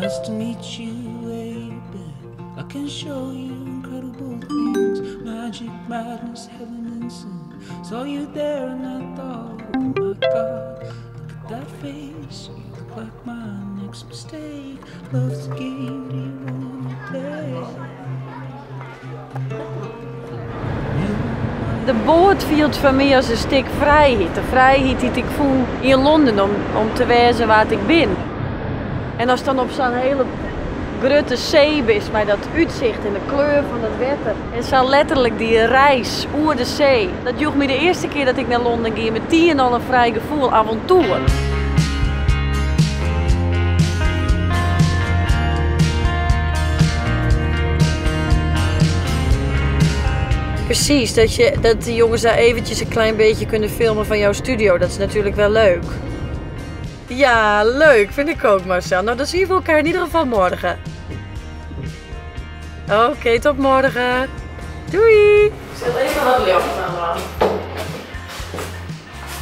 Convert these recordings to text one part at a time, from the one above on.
Nice to meet you, baby. I can show you incredible things. Magic, madness, heaven and sin. Saw you there and I thought, oh my God, look at that face. You look like my next mistake. Love's a game, do you wanna play? De boat fielt foar my as in stik frijheid. De frijheid dy't ik fûn yn Londen om te wêzen wa't ik bin. En ast dan op sa'n hiele grutte see bist mei dat útsicht en de kleur fan dat wetter en sa letterlik dy reis oer de see, dat joech my de earste kear dat ik nei Londen gie metien al in frij gefoel, avontoer. Precies, dat, je, dat de jongens daar eventjes een klein beetje kunnen filmen van jouw studio. Dat is natuurlijk wel leuk. Ja, leuk. Vind ik ook, Marcel. Nou, dan zien we elkaar in ieder geval morgen. Oké, tot morgen. Doei! Ik zal even wat lucht aan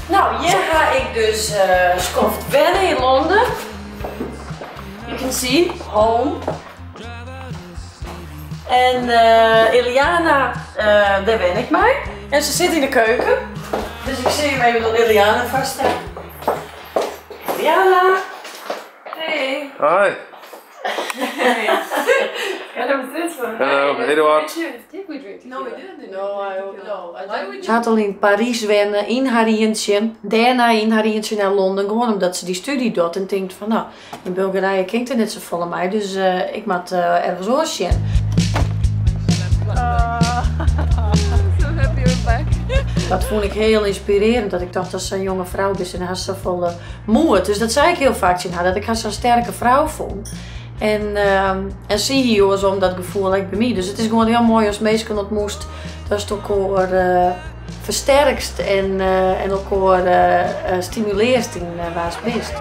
Nou, hier ga ik dus skoft wennen in Londen. You can see, home. En Iliana, daar ben ik mee. En ze zit in de keuken. Dus ik zie hem even dat Iliana vaststaat. Iliana! Hey! Hi! Hey! Hello, Eduard. Did we drink No, we didn't. No, I no. I Why would Ze had al in Parys wennen, yn har ientsje. Dêrnei yn har ientsje nei Londen, gewoan omdat se dy stúdzje docht en tinkt fan, nou, yn Bulgarije kin ik der net safolle mei, dus ik moat ergens oars sjen. So happy you're back. Dat fûn ik hiel ynspirearjend, dat ik tocht dat sa'n jonge frou bist en hast safolle moed. Dus dat sei ik hiel faak tsjin har, dat ik har sa'n sterke frou fûn. En, en sy hie oarsom dat gefoel ek by my. Dus it is gewoan hiel moai as minsken ontmoetst, datst elkoar fersterkst en elkoar stimulearrest yn wa'tst bist.